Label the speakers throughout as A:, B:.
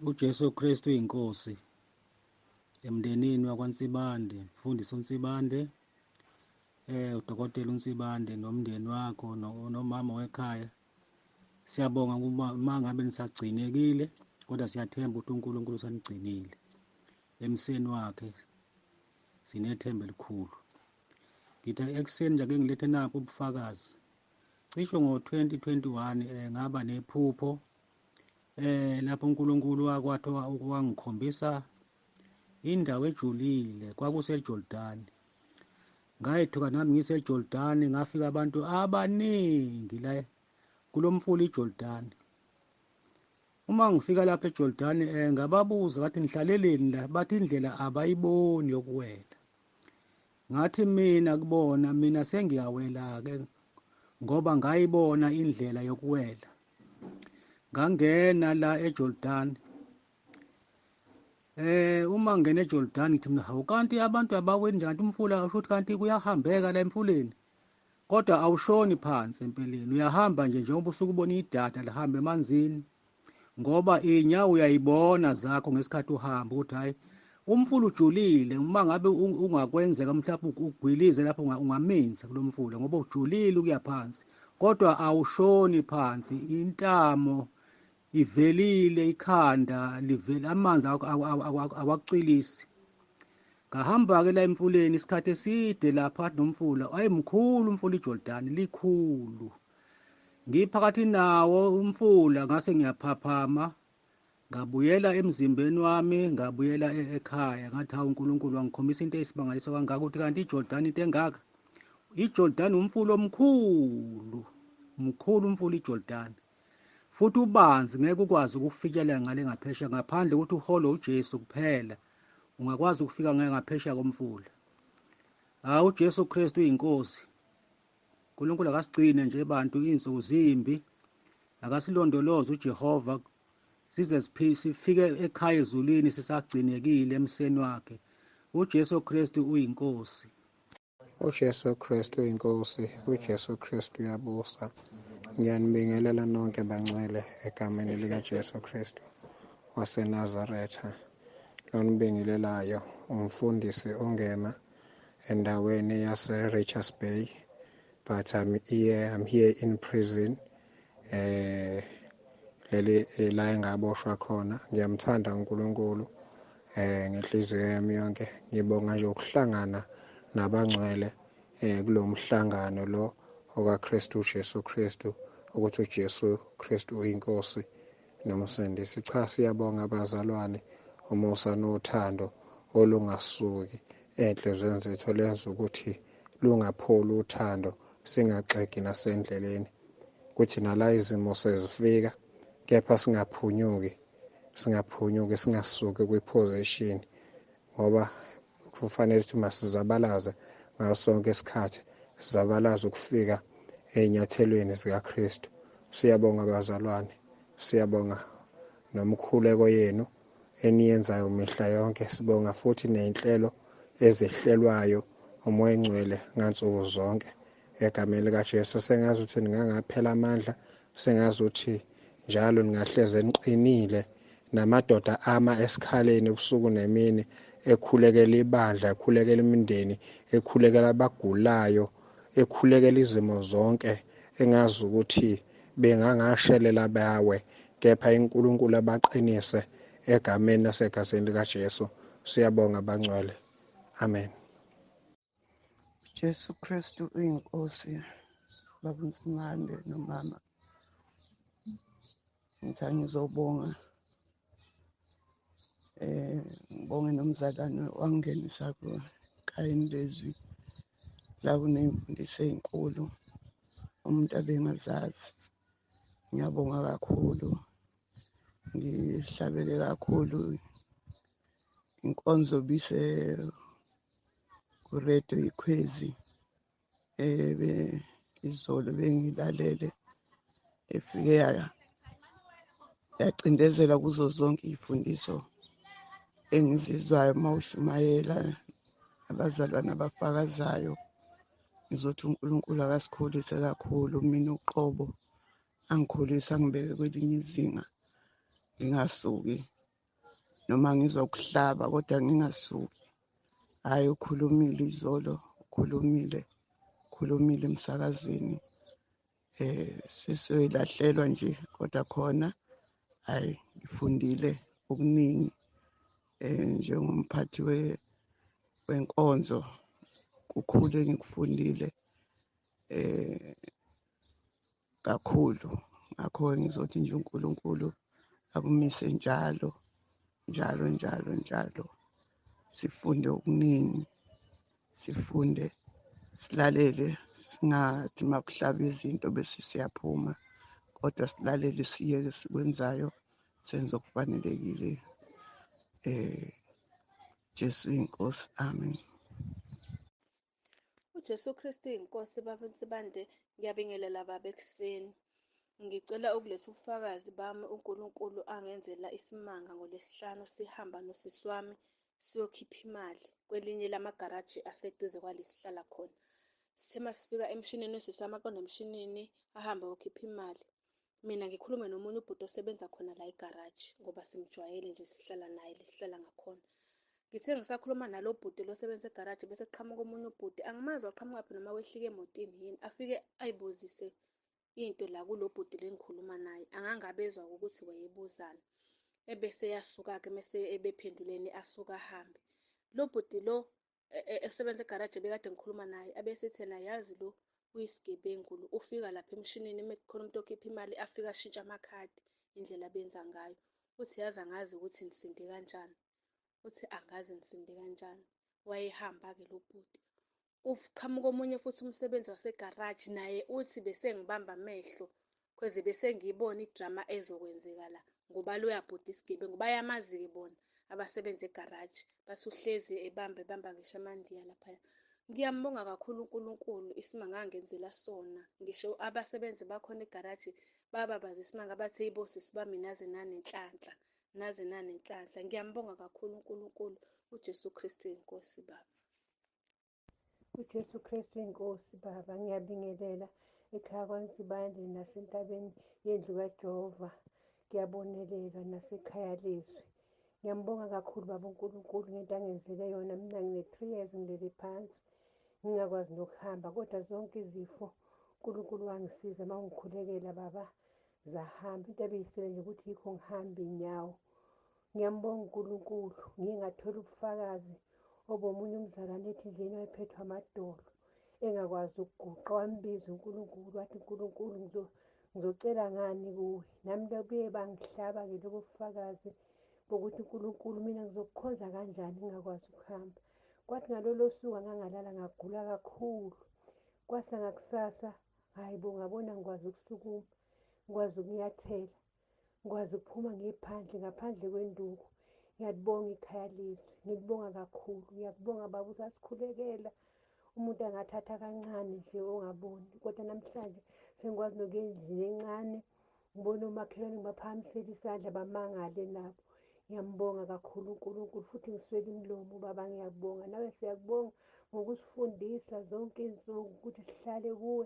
A: UJesu Kristu uyinkosi emndenini wakwaNsibande, mfundisi uNsibande, udokotela uNsibande nomndeni wakho nomama wekhaya. Siyabonga uma ngabe nisagcinekile, kodwa siyathemba ukuthi uNkulunkulu usanigcinile emseni wakhe. Sinethemba elikhulu. Ngithi ekuseni nje ake ngilethe napho ubufakazi. Cishe ngo-2021 ngaba nephupho lapho uNkulunkulu wakwathi wangikhombisa indawo ejulile, kwakuseJordani. Ngayethuka nami ngiseJordani, ngafika abantu abaningi la kulomfula iJordani. Uma ngifika lapha eJordani ngababuza ngathi nihlaleleni la, bathi indlela abayiboni yokuwela. Ngathi mina kubona, mina sengiyawela ke ngoba ngayibona indlela yokuwela. Ngangena la eJordani. Uma ngena eJordani ngithi mina hawu, kanti abantu abaweni nje, kanti umfula usho ukuthi kanti kuyahambeka la emfuleni. Kodwa awushoni phansi empeleni, uyahamba nje njengoba usuke ubona idada lihamba emanzini, ngoba inyawo uyayibona zakho ngesikhathi uhamba ukuthi hayi umfula ujulile. Uma ngabe ungakwenzeka mhlawumbe ugwilize lapho ungaminza kulomfula ngoba ujulile ukuya phansi, kodwa awushoni phansi, intamo ivelile, ikhanda livele, amanzi awacwilisi. Ngahamba ke la emfuleni isikhathi eside lapha nomfula, ayimkhulu umfula iJordani, likhulu. Ngiphakathi nawo umfula ngase ngiyaphaphama, ngabuyela emzimbeni wami, ngabuyela ekhaya. Ngathi hawu, uNkulunkulu wangikhombisa into eyisimangaliso kangaka ukuthi kanti iJordani into engaka. iJordani umfula omkhulu, mkhulu umfula iJordani, futhi ubanzi, ngeke ukwazi ukufikelela ngale ngaphesheya ngaphandle ukuthi uhole uJesu kuphela. Ungakwazi ukufika ngale ngaphesheya komfula. Hawu, uJesu Kristu uyinkosi. uNkulunkulu akasigcine nje bantu, izinsuku zimbi, akasilondoloze uJehova size sifike ekhaya ezulwini sisagcinekile emseni wakhe. uJesu Kristu uyinkosi.
B: UJesu Kristu uyinkosi, uJesu Kristu uyabusa. Ngiyanibingelela nonke bangcwele egameni likaJesu Kristu waseNazaretha. Lonibingelelayo umfundisi ongema endaweni yase-Richards Bay, but I'm here in prison, leli la engaboshwa khona. Ngiyamthanda uNkulunkulu ngenhliziyo yami yonke. Ngibonga nje ukuhlangana nabangcwele kulo mhlangano lo okaKristu Jesu Kristu, ukuthi uJesu Kristu uyinkosi nomsindisi. Cha, siyabonga abazalwane, umusa nothando olungasuki enhliziyweni zethu lenza ukuthi lungapholi uthando, singaxegi nasendleleni, kuthi nala izimo sezifika kepha singaphunyuki, singaphunyuki, singasuki kwiposition, ngoba kufanele ukuthi masizabalaze ngaso sonke isikhathi, sizabalaze ukufika ey'nyathelweni zikaKristu. Siyabonga bazalwane, siyabonga nomkhuleko yenu eniyenzayo mihla yonke. Sibonga futhi ney'nhlelo ezihlelwayo uMoya oNgcwele ngansuku zonke egameni likaJesu. Sengazi ukuthi ningangaphela amandla, sengazi ukuthi njalo ningahleze niqinile, namadoda ama esikhaleni ubusuku nemini ekhulekela ibandla, ekhulekela imindeni, ekhulekela abagulayo, ekhulekela izimo zonke, engazi ukuthi bengangashelela bawe, kepha iNkulunkulu abaqinise egameni nasegazini likaJesu. Siyabonga bangcwele, amen.
C: Jesu Kristu uyinkosi. Baba uNsibande nomama, ngithi ngizobonga, ngibonge nomzalwane wangingenisa ekhayeni lezwi la kuney'mfundiso ey'nkulu umuntu abengazazi. Ngiyabonga kakhulu, ngihlabele kakhulu. Inkonzo bise ku-radio Ikhwezi izolo, bengilalele, efike yacindezela kuzo zonke iy'fundiso engizizwayo uma ushumayela, abazalwane abafakazayo. Ngizothi uNkulunkulu akasikhulise kakhulu, mina uqobo angikhulise, angibeke kwelinye izinga, ngingasuki. Noma ngizokuhlaba kodwa ngingasuki. Hhayi, ukhulumile izolo, ukhulumile, ukhulumile emsakazweni. Sesiyoyilahlelwa nje kodwa khona hhayi ngifundile okuningi njengomphathi wenkonzo kukhulu engikufundile kakhulu. Ngakho-ke ngizothi nje uNkulunkulu akumise njalo njalo njalo njalo, sifunde okuningi, sifunde, silalele, singathi makuhlaba izinto bese siyaphuma, kodwa silalele siyeke esikwenzayo, senze okufanelekile. Jesu inkosi, amen.
D: UJesu Kristu inkosi, baba Nsibande, ngiyabingelela baba ekuseni. Ngicela ukuletha ubufakazi bami uNkulunkulu angenzela isimanga ngoLwesihlanu sihamba nosisi wami siyokhipha imali kwelinye lamagaraji aseduze kwale sihlala khona. Sithe masifika emshinini, usisi wami aqonde emshinini ahambe ayokhipha imali. Mina ngikhulume nomunye ubhuti osebenza khona la egaraji ngoba simjwayele nje, sihlala naye le sihlala ngakhona. Ngithe ngisakhuluma nalo bhuti lo osebenza egaraji bese kuqhamuka omunye ubhuti, angimazi waqhamukaphi noma wehlike emotini yini, afike ayibuzise into la kulo bhuti le ngikhuluma naye, angangabezwa ukuthi wayebuzani. Ebese eyasuka-ke mese ebephenduleni asuke ahambe. Lo bhuti lo esebenza egaraji ebekade ngikhuluma naye abesethi yena yazi lo uyisigebengu lo, ufika lapha emshinini uma kukhona umuntu okhipha imali afike ashintshe amakhadi indlela abenza ngayo. Uthi yazi angazi ukuthi nisinde kanjani, uthi angazi nisinde kanjani. Wayehamba-ke lo bhuti. Kuqhamuka omunye futhi umsebenzi wasegaraji naye uthi bese ngibamba amehlo cause bese ngiyibona idrama ezokwenzeka la ngoba loya bhuti isigebengu bayamazi-ke bona abasebenza egaraji, bathi uhlezi ebamba ebamba ngisho amandiya laphaya. Ngiyambonga kakhulu uNkulunkulu isimanga angenzela sona, ngisho abasebenzi bakhona egaraji bababaza isimanga bathi eyi bo sisi bami naze nanenhlanhla, naze nanenhlanhla. Ngiyambonga kakhulu uNkulunkulu, uJesu Kristu inkosi baba.
E: UJesu Kristu inkosi baba, ngiyabingelela ekhaya kwaNsibande nasentabeni yendlu kaJehova, kuyabonelelwa nasekhaya lezwi. Ngiyambonga kakhulu baba uNkulunkulu ngento angenzele yona. Mina ngine-3 years ngilele phansi ngingakwazi nokuhamba, kodwa zonke izifo uNkulunkulu wangisiza uma ungikhulekela baba zahamba. Into ebeyisele nje ukuthi yikho ngihamba iy'nyawo. Ngiyambonga uNkulunkulu, ngiye ngathola ubufakazi obomunye umzalwane ethi ndleni wayephethwe amadolo engakwazi ukuguqa, wambiza uNkulunkulu wathi uNkulunkulu ngizocela ngani kuwe. Nami lobuye bangihlaba-ke lobo bufakazi bokuthi uNkulunkulu mina ngizokukhonza kanjani ngingakwazi ukuhamba. Kwathi ngalolo suku angangalala ngagula kakhulu, kwasa ngakusasa hhayi bo ngabona ngikwazi ukusukuma, ngikwazi ukunyathela, ngikwazi ukuphuma ngiphandle ngaphandle kwenduku. Ngiyalibonga ikhaya lethu, ngilibonga kakhulu. Ngiyakubonga baba usasikhulekela. Umuntu angathatha kancane nje ongaboni, kodwa namhlanje sengikwazi nokuya endlini encane ngibone omakhelwane ngibaphakamisele isandla bamangale nabo. Ngiyambonga kakhulu uNkulunkulu futhi ngiswele imilomo baba, ngiyakubonga. Nawe siyakubonga ngokusifundisa zonke iy'nsuku ukuthi sihlale kuwe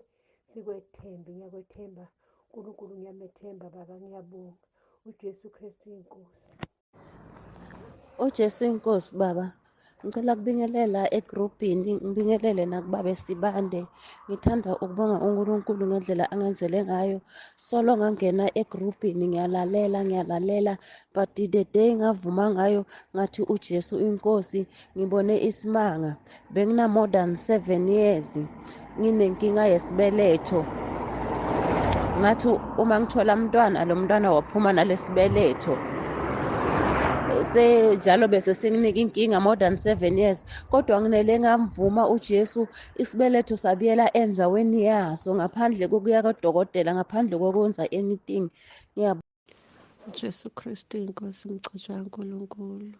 E: sikwethembe. Ngiyakwethemba uNkulunkulu, ngiyamethemba baba, ngiyabonga. UJesu Kristu inkosi.
F: UJesu inkosi baba. Ngicela kubingelela egrupini, ngibingelele nakubaba Sibande. Ngithanda ukubonga uNkulunkulu ngendlela angenzele ngayo. Solo ngangena egrupini ngiyalalela, ngiyalalela, but the day ngavuma ngayo ngathi uJesu inkosi, ngibone isimanga. Bengina more than 7 years nginenkinga yesibeletho. Ngathi uma ngithola umntwana, lo mntwana waphuma nalesibeletho. Senjalo bese singinika inkinga more than 7 years, kodwa nginele ngamvuma uJesu, isibeletho sabuyela endaweni yaso ngaphandle kokuya kadokotela, ngaphandle kokwenza anything.
G: uJesu Kristu inkosi, mgcotshwa kaNkulunkulu.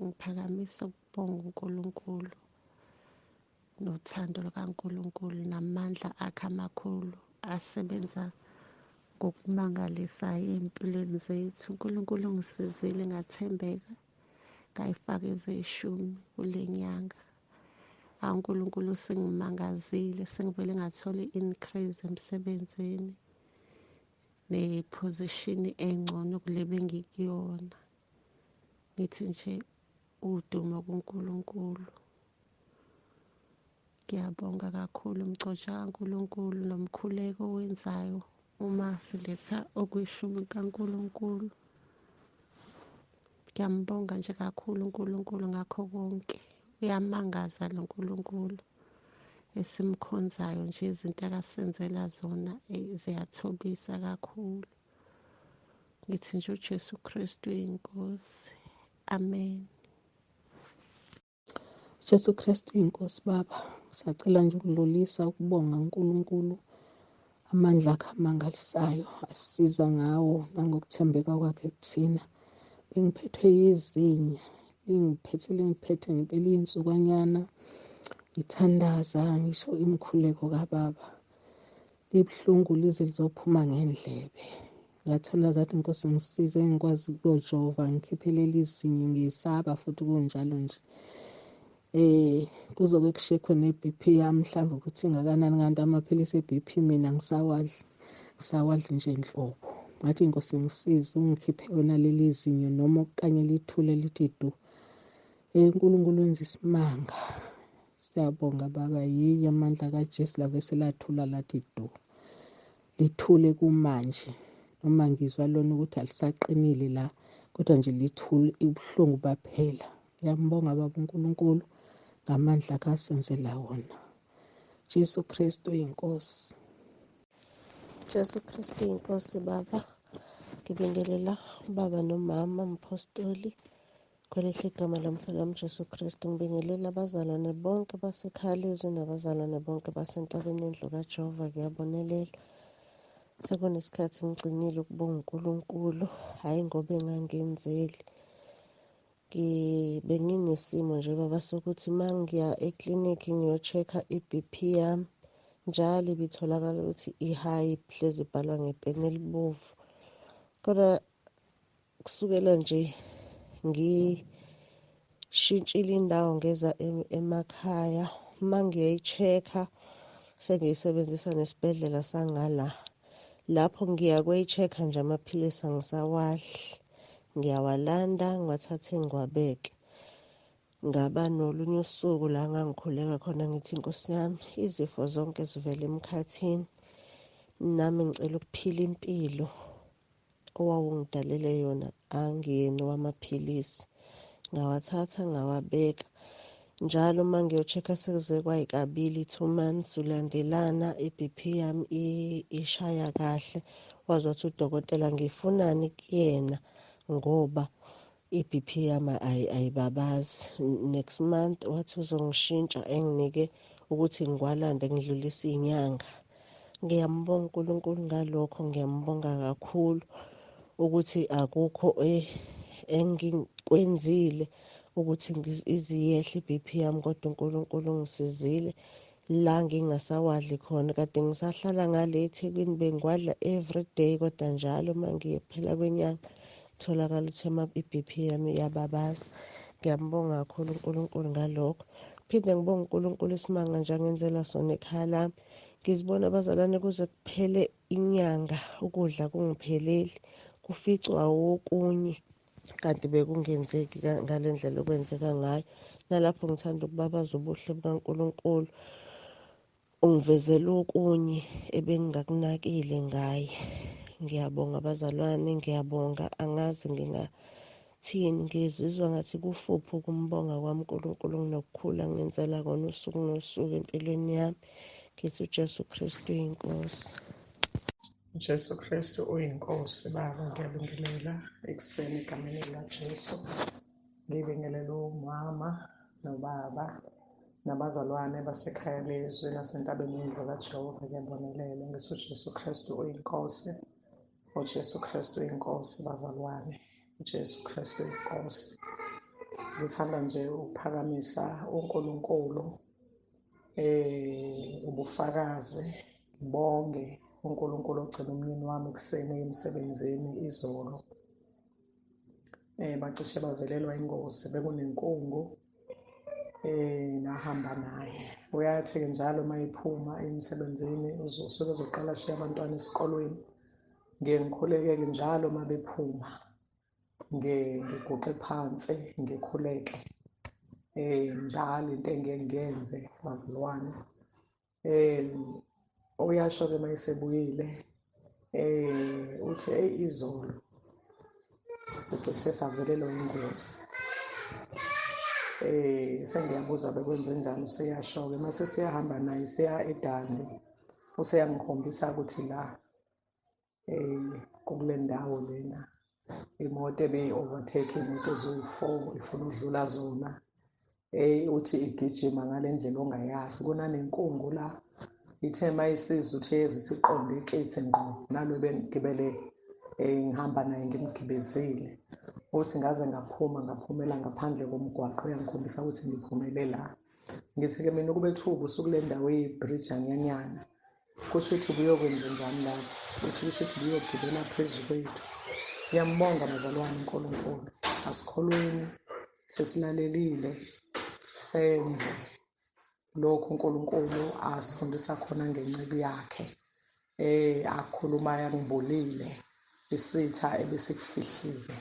G: Ngiphakamisa ukubonga uNkulunkulu nothando lukaNkulunkulu namandla akhe amakhulu asebenza ngokumangalisayo ey'mpilweni zethu. uNkulunkulu ungisizile ngathembeka, ngayifaka ezeyishumi kule nyanga. UNkulunkulu sengimangazile, sengivele ngathola i-increase emsebenzini ne-position engcono kule bengikuyona. Ngithi nje udumo kuNkulunkulu. Ngiyabonga kakhulu mgcotshwa kaNkulunkulu nomkhuleko owenzayo uma siletha okweshumi kaNkulunkulu. Ngiyambonga nje kakhulu uNkulunkulu ngakho konke. Uyamangaza lo Nkulunkulu esimkhonzayo nje, izinto akasenzela zona ziyathobisa kakhulu. Ngithi nje uJesu Kristu uyinkosi. Amen.
H: Jesu Kristu inkosi baba, siyacela nje ukudlulisa ukubonga uNkulunkulu amandla akhe amangalisayo asisiza ngawo nangokuthembeka kwakhe kuthina. Bengiphethwe yizinya, lingiphethe ngempela iy'nsukwanyana, ngithandaza ngisho imikhuleko kababa, libuhlungu lize lizophuma ngendlebe. Ngathandaza ngathi Nkosi ngisize ngikwazi ukuyojova ngikhiphe leli zinyo, ngiyesaba futhi kunjalo nje. Kuzoke kushiye khona i-BP yami mhlawumbe ukuthi ingakanani, kanti amaphilisi e-BP mina ngisawadli nje nhlobo. Ngathi Nkosi ngisize ungikhiphe wena leli zinyo noma okanye lithule lithi du. uNkulunkulu wenza isimanga. Siyabonga baba, yiyo amandla kaJesu lave selathula lathi du. Lithule kumanje noma ngizwa lona ukuthi alisaqinile la, kodwa nje lithule, ubuhlungu baphela. Ngiyambonga baba uNkulunkulu ngamandla akhe asenzela wona. Jesu Kristu uyinkosi.
G: Jesu Kristu uyinkosi baba. Ngibingelela ubaba nomama mpostoli kwelihle igama lomfana wami Jesu Kristu. Ngibingelela abazalwane bonke basekhaya lezwi nabazalwane bonke basentabeni yendlu kaJehova. Kuyabonelela. Sekunesikhathi ngigcinile ukubonga uNkulunkulu, hhayi ngoba engangenzeli. Benginesimo nje baba sokuthi uma ngiya eklinikhi ngiyo-check-a i-BP yami, njalo ibitholakala ukuthi i-high, hlezi ibhalwa ngepeni elibovu. Kodwa kusukela nje ngishintshile indawo ngeza emakhaya, uma ngiyoyi-check-a sengiyisebenzisa nesibhedlela sangala. Lapho ngiya kweyi-check-a nje amaphilisi angisawadli, ngiyawalanda ngiwathathe ngiwabeke. Ngaba nolunye usuku la ngangikhuleka khona ngithi Nkosi yami, izifo zonke zivela emkhathini, nami ngicela ukuphila impilo owawungidalele yona, angiyena owamaphilisi. Ngawathatha ngawabeka. Njalo uma ngiyo-check-a sekuze kwayikabili 2 months ulandelana, i-BP yami ishaya kahle. Waze wathi udokotela ngifunani kuyena ngoba i-BP yami ayibabazi. Next month wathi uzongishintsha enginike ukuthi ngiwalande ngidlulise iy'nyanga. Ngiyambonga uNkulunkulu ngalokho, ngiyambonga kakhulu ukuthi akukho engikwenzile ukuthi iziyehle i-BP yami, kodwa uNkulunkulu ungisizile la ngingasawadli khona. Kade ngisahlala ngale eThekwini bengiwadla everyday, kodwa njalo uma ngiye kuphela kwenyanga kutholakala ukuthi i-BP yami iyababaza. Ngiyambonga kakhulu uNkulunkulu ngalokho. Phinde ngibonge uNkulunkulu isimanga nje angenzela sona ekhaya lami. Ngizibona abazalwane kuze kuphele inyanga ukudla kungipheleli, kuficwa okunye kanti bekungenzeki ngale ndlela okwenzeka ngayo. Nalapho ngithanda ukubabaza ubuhle bukaNkulunkulu, ungivezela okunye ebengingakunakile ngaye. Ngiyabonga abazalwane, ngiyabonga. Angazi ngingathini, ngizizwa ngathi kufuphi ukumbonga kwami uNkulunkulu nginokukhula ngenzela kona usuku nosuku empilweni yami. Ngithi uJesu Kristu uyinkosi.
I: Jesu Kristu uyinkosi baba, ngiyabingelela ekuseni egameni likaJesu. Ngibingelela umama nobaba nabazalwane basekhaya lezwi nasentabeni yendlu kaJehova. Ngiyabonelela ngithi uJesu Kristu uyinkosi. uJesu Kristu uyinkosi bazalwane. uJesu Kristu uyinkosi. Ngithanda nje ukuphakamisa uNkulunkulu ubufakazi, ngibonge uNkulunkulu ogcina umyeni wami ekuseni emsebenzini izolo. Bacishe bavelelwa ingozi, bekunenkungu nahamba naye. Uyathi-ke njalo uma ephuma emsebenzini usuke ezoqala ashiye abantwana esikolweni. Ngiye ngikhuleke-ke njalo uma bephuma. Ngiguqe phansi ngikhuleke njalo into engike ngiyenze bazalwane. Uyasho-ke uma esebuyile uthi eyi izolo sicishe savelelwa ingozi. Sengiyabuza bekwenzenjani, useyasho-ke mase siyahamba naye siya eDandi, useyangikhombisa ukuthi la kukule ndawo lena imoto ebeyi-overtake iy'moto eziwu-4 ifuna ukudlula zona. Uthi igijima ngale ndlela ongayazi, kunanenkungu la ithe mayisiza uthi yeza isiqonde kithi ngqo nalo bengigibele ngihamba naye ngimgibezile. Uthi ngaze ngaphuma ngaphumela ngaphandle komgwaqo, uyangikhombisa ukuthi ngiphumele la. Ngithi-ke mina ukube kuthiwa usukule ndawo eyi-bridge anyanyana, kusho ukuthi kuyokwenzenjani lapho? Uthi kusho ukuthi kuyogibela phezu kwethu. Ngiyambonga bazalwane uNkulunkulu, asikholweni, sesilalelile, senze lokhu uNkulunkulu asifundisa khona ngenceku yakhe. Akhulumayo angibulile isitha ebesikufihlile.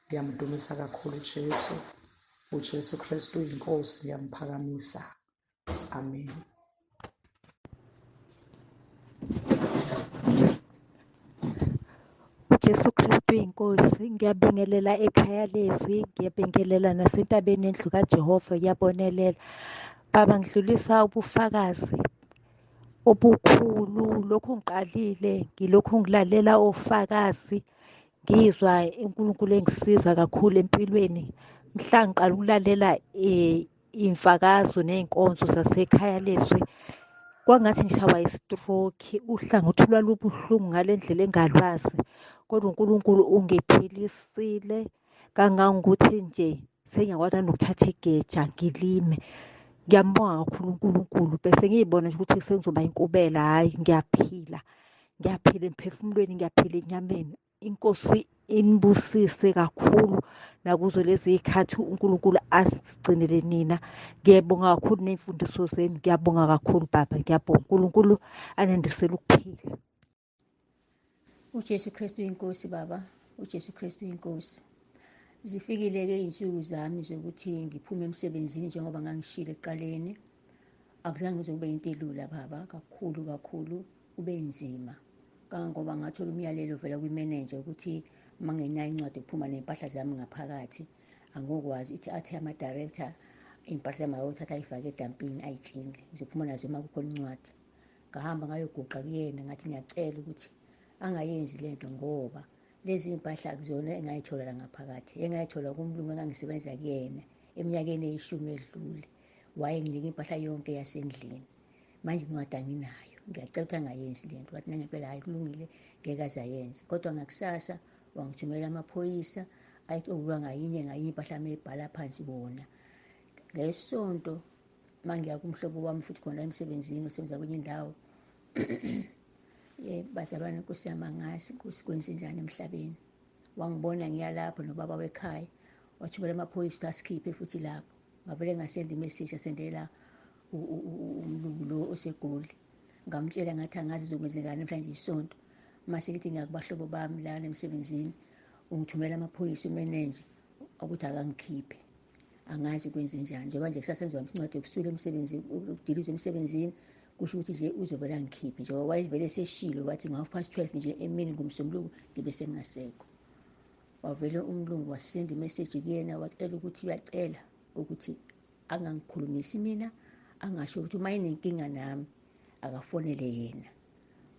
I: Ngiyamdumisa kakhulu uJesu. uJesu Kristu uyinkosi, ngiyamphakamisa. Amen.
J: UJesu Kristu uyinkosi. Ngiyabingelela ekhaya lezwi, ngiyabingelela nasentabeni yendlu kaJehova, ngiyabonelela. Baba, ngidlulisa ubufakazi obukhulu. Lokhu ngiqalile, ngilokhu ngilalela ofakazi, ngizwa uNkulunkulu engisiza kakhulu empilweni. Mhla ngiqala ukulalela iy'mfakazo ney'nkonzo zasekhaya lezwi, kwangathi ngishawa i-stroke, uhlangothi lwalubuhlungu ngale ndlela engalwazi. Kodwa uNkulunkulu ungiphilisile kangangokuthi nje sengiyakwazi nanokuthatha igeja ngilime. Ngiyambonga kakhulu uNkulunkulu, bese ngiyibona nje ukuthi sengizoba inkubela. Hhayi, ngiyaphila, ngiyaphila emphefumulweni, ngiyaphila enyameni. Inkosi inibusise kakhulu nakuzo lezi y'khathi uNkulunkulu asigcinele nina. Ngiyabonga kakhulu ney'mfundiso zenu, ngiyabonga kakhulu baba, ngiyabonga. uNkulunkulu anandisele ukuphila.
K: UJesu Kristu inkosi baba, uJesu Kristu inkosi. Zifikile-ke iy'nsuku zami zokuthi ngiphume emsebenzini njengoba ngangishilo ekuqaleni. Akuzange kuze kube into elula baba, kakhulu kakhulu kube nzima. Kangangoba ngathola umyalelo ovela kwimenenja ukuthi uma ngenayo incwadi yokuphuma ney'mpahla zami ngaphakathi angokwazi, ithi athi ama-director iy'mpahla zami ayothatha ayifake edampini ayitshinge, ngizophuma nazo uma kukhona incwadi. Ngahamba ngayoguqa kuyena ngathi ngiyacela ukuthi angayenzi le nto ngoba lezi iy'mpahla akuzona engayithola la ngaphakathi, engayithola kumlungu engangisebenza kuyena eminyakeni eyishumi edlule. Wayenginika impahla yonke yasendlini, manje incwadi anginayo, ngiyacela ukuthi angayenzi le nto. Wathi nangempela hhayi kulungile, ngeke aze ayenze. Kodwa ngakusasa wangithumela amaphoyisa ayithi okulwa ngayinye ngayinye impahla yami eyibhala phansi wona. Ngesonto mangiya kumhlobo wami futhi khona emsebenzini osebenza kwenye indawo, bazalwane Nkosi yami angazi Nkosi kwenzenjani emhlabeni. Wangibona ngiya lapho nobaba wekhaya, wathumela amaphoyisa ukuthi asikhiphe futhi lapho. Ngavele ngasenda imeseji asendela umlungu lo oseGoli. Ngamtshela ngathi angazi uzokwenzekani namhlanje isonto. Mase ngithi ngiyakubahlobo bami lana emsebenzini, ungithumela amaphoyisa umenenja ukuthi akangikhiphe. Angazi kwenzenjani njengoba nje kusasenziwa incwadi yokusula emsebenzini, ukudilizwa emsebenzini, kusho ukuthi nje uzovele angikhiphe njengoba wayevele eseshilo wathi ngo-12:30 nje emini ngomsombuluko ngibe sengingasekho. Wavele umlungu wasenda imeseji kuyena wacela ukuthi uyacela ukuthi angangikhulumisi mina, angasho ukuthi uma enenkinga nami akafonele yena.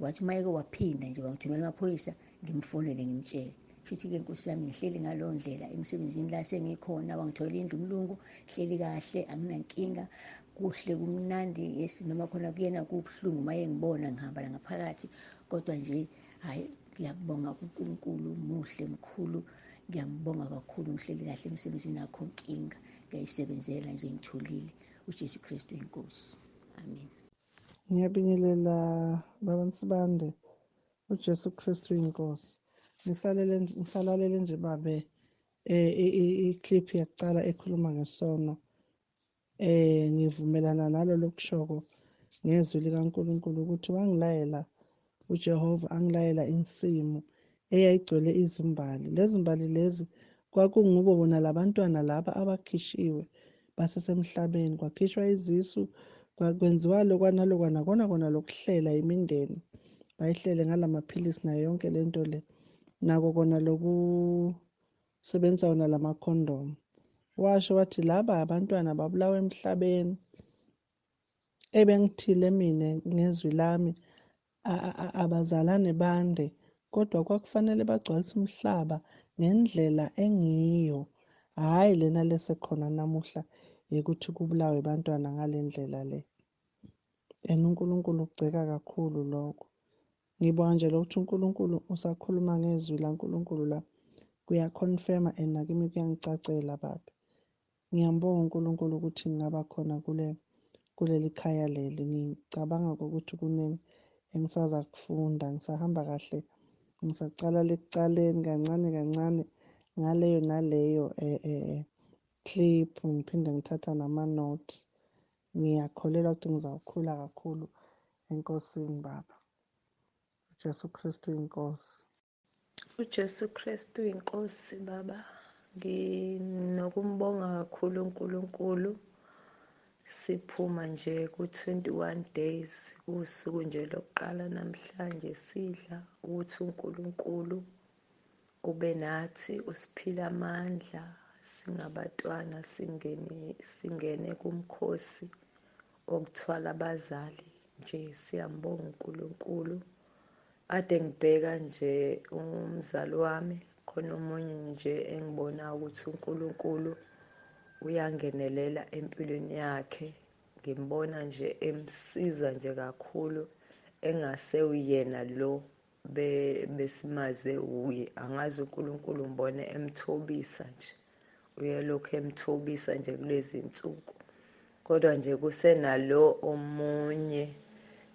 K: Wathi uma eke waphinda nje wangithumela amaphoyisa ngimfonele ngimtshele. Shuthi-ke Nkosi yami ngihleli ngaleyo ndlela emsebenzini la sengikhona, wangitholela indlu umlungu, hleli kahle anginankinga, kuhle kumnandi. Yes, noma khona kuyena kubuhlungu uma engibona ngihamba la ngaphakathi, kodwa nje hhayi ngiyabonga kuNkulunkulu, muhle mkhulu, ngiyambonga kakhulu. Ngihleli kahle emsebenzini akho nkinga, ngiyayisebenzela nje ngithulile. uJesu Kristu inkosi. Amen.
L: Ngiyabingelela baba Nsibande, uJesu Kristu inkosi. Ngisalele ngisalalele nje babe i-clip yakuqala ekhuluma ngesono. Ngivumelana nalolo kushoko ngezwi likaNkulunkulu ukuthi wangilayela uJehova, angilayela insimu eyayigcwele izimbali. Lezi mbali lezi kwakungubo bona labantwana laba abakhishiwe basesemhlabeni, kwakhishwa izisu, kwenziwa lokwa nalokwa, nakona kona lokuhlela imindeni, bayihlele ngalamaphilisi nayo yonke lento le, nako kona lokusebenzisa wona lamakhondomu. Washo wathi laba abantwana babulawa emhlabeni, ebengithile mina ngezwi lami abazalane bande, kodwa kwakufanele bagcwalise umhlaba ngendlela engiyo, hhayi lena lesekhona namuhla yokuthi kubulawe abantwana ngale ndlela le. And uNkulunkulu ugceka kakhulu lokho. Ngibonga nje lokuthi uNkulunkulu usakhuluma ngezwi laNkulunkulu la, kuyaconfirma and nakimi kuyangicacela baba. Ngiyambonga uNkulunkulu ukuthi ngingaba khona kuleli khaya leli. Ngicabanga ukuthi kuningi engisaza kufunda, ngisahamba kahle, ngisacala lekucaleni kancane kancane ngaleyo naleyo clip, ngiphinde ngithatha nama-note. Ngiyakholelwa ukuthi ngizawukhula kakhulu enkosini baba. uJesu Kristu inkosi.
M: uJesu Kristu inkosi baba. Nginokumbonga kakhulu uNkulunkulu. Siphuma nje ku-21 days, usuku nje lokuqala namhlanje sidla ukuthi uNkulunkulu ube nathi, usiphile amandla singabatwana, singene kumkhosi wokuthwala abazali nje. Siyambonga uNkulunkulu. Ade ngibheka nje umzali wami, khona omunye nje engibona ukuthi uNkulunkulu uyangenelela empilweni yakhe. Ngimbona nje emsiza nje kakhulu, engase uyena lo besimaze uye. Angazi uNkulunkulu ngibone emthobisa nje, uyelokhu emthobisa nje kulezi insuku. Kodwa nje kusenalo omunye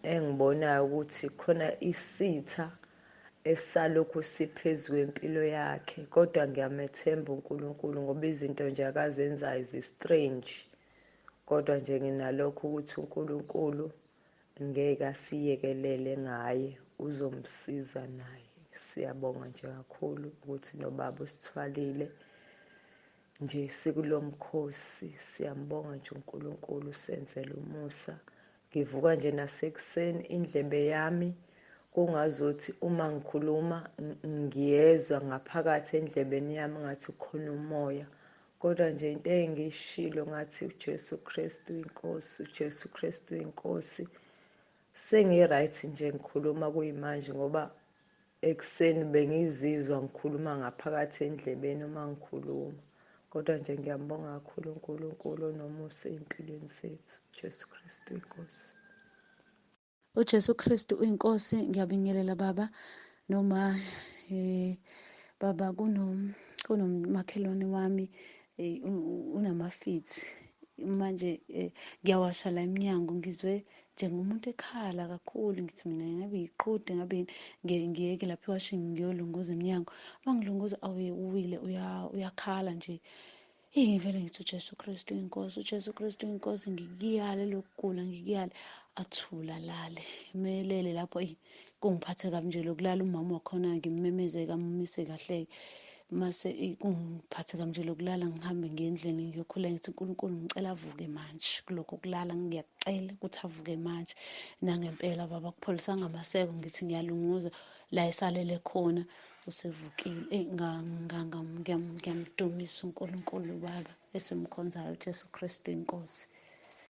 M: engibonayo ukuthi khona isitha esalokhu siphezu kwempilo yakhe, kodwa ngiyamethemba uNkulunkulu ngoba izinto nje akazenzayo zi-strange. Kodwa nje nginalokho ukuthi uNkulunkulu ngeke asiyekelele ngaye, uzomsiza naye. Siyabonga nje kakhulu ukuthi nobaba usithwalile nje sikulomkhosi. Siyambonga nje uNkulunkulu, usenzele umusa. Ngivuka nje nasekuseni indlebe yami kungazuthi uma ngikhuluma ngiyezwa ngaphakathi endlebeni yami ngathi khona umoya, kodwa nje into engiyishilo ngathi uJesu Kristu inkosi, uJesu Kristu inkosi. Sengi-right nje ngikhuluma kuyimanje, ngoba ekuseni bengizizwa ngikhuluma ngaphakathi endlebeni uma ngikhuluma. Kodwa nje ngiyambonga kakhulu uNkulunkulu onomusa ey'mpilweni zethu. Jesu Kristu inkosi.
N: uJesu Kristu uyinkosi. Ngiyabingelela baba noma baba, kunomakhelwane wami unamafithi manje. Ngiyawasha la eminyango, ngizwe njengomuntu ekhala kakhulu, ngithi mina ngabe yiqhude, ngabe ngiyeke lapha ewashini ngiyolunguza eminyango. Mangilunguza uwile, uyakhala nje. Ngivele ngithi uJesu Kristu inkosi, uJesu Kristu inkosi, ngikuyale lokugula, ngikuyale. Athula lale melele lapho. Kungiphathe kabi nje lokulala, umama wakhona ngimemeze kamumise kahle, mase kungiphathe kabi nje lokulala. Ngihambe ngiye endlini ngiyokhula, ngithi uNkulunkulu ngicela avuke manje kulokho kulala, ngiyakucela ukuthi avuke manje. Nangempela baba kupholisanga amaseko, ngithi ngiyalunguza la esalele khona usevukile. Ngiyamdumisa uNkulunkulu baba esimkhonzayo, uJesu Kristu inkosi.